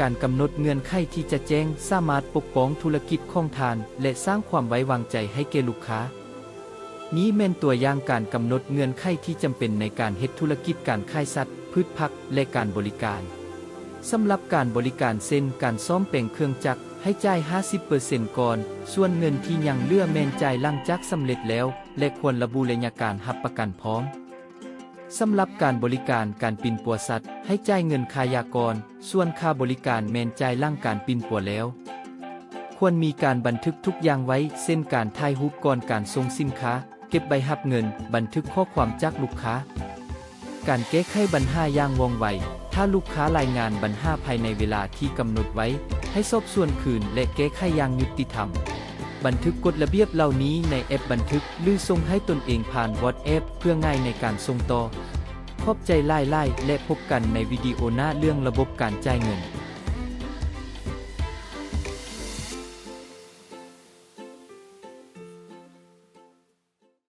ການກຳນົດເງື່ອນໄຂທີ່ຈະແຈ້ງ ສາມາດປົກປ້ອງທຸລະກິດຂອງທ່ານ ແລະ ສ້າງຄວາມໄວ້ວາງໃຈໃຫ້ແກ່ລູກຄ້າ. ນີ້ແມ່ນຕົວຢ່າງການກຳນົດເງື່ອນໄຂທີ່ຈຳເປັນໃນການເຮັດທຸລະກິດການຂາຍສັດ, ພືດຜັກ ແລະ ການບໍລິການ. ສຳລັບການບໍລິການເຊັ່ນ ການສ້ອມແປງເຄື່ອງຈັກ, ໃຫ້ຈ່າຍຫ້າສິບເປີເຊັນກ່ອນ, ສ່ວນເງິນທີ່ຍັງເຫຼືອແມ່ນຈ່າຍຫຼັງຈາກສຳເລັດແລ້ວ ແລະ ຄວນລະບຸໄລຍະການຮັບປະກັນພ້ອມ. ສຳລັບການບໍລິການການປິ່ນປົວສັດ, ໃຫ້ຈ່າຍເງິນຄ່າຢາກ່ອນ, ສ່ວນຄ່າບໍລິການແມ່ນຈ່າຍຫຼັງການປິ່ນປົວແລ້ວ. ຄວນມີການບັນທຶກທຸກຢ່າງໄວ້ ເຊັ່ນ ການຖ່າຍຮູບກ່ອນການສົ່ງສິນຄ້າ, ເກັບໃບຮັບເງິນ, ບັນທຶກຂໍ້ຄວາມຈາກລູກຄ້າ. ການແກ້ໄຂບັນຫາຢ່າງວ່ອງໄວ. ຖ້າລູກຄ້າລາຍງານບັນຫາພາຍໃນເວລາທີ່ກຳນົດໄວ້, ໃຫ້ສອບສວນຄືນ ແລະ ແກ້ໄຂຢ່າງຍຸຕິທຳ. ບັນທຶກກົດລະບຽບເຫຼົ່ານີ້ໃນແອັບບັນທຶກ ຫຼື ສົ່ງໃຫ້ຕົນເອງຜ່ານ WhatsApp ເພື່ອງ່າຍໃນການສົ່ງຕໍ່. ຂອບໃຈຫຼາຍໆ ແລະ ພົບກັນໃນວິດີໂອໜ້າເລື່ອງລະບົບການຈ່າຍເງິນ.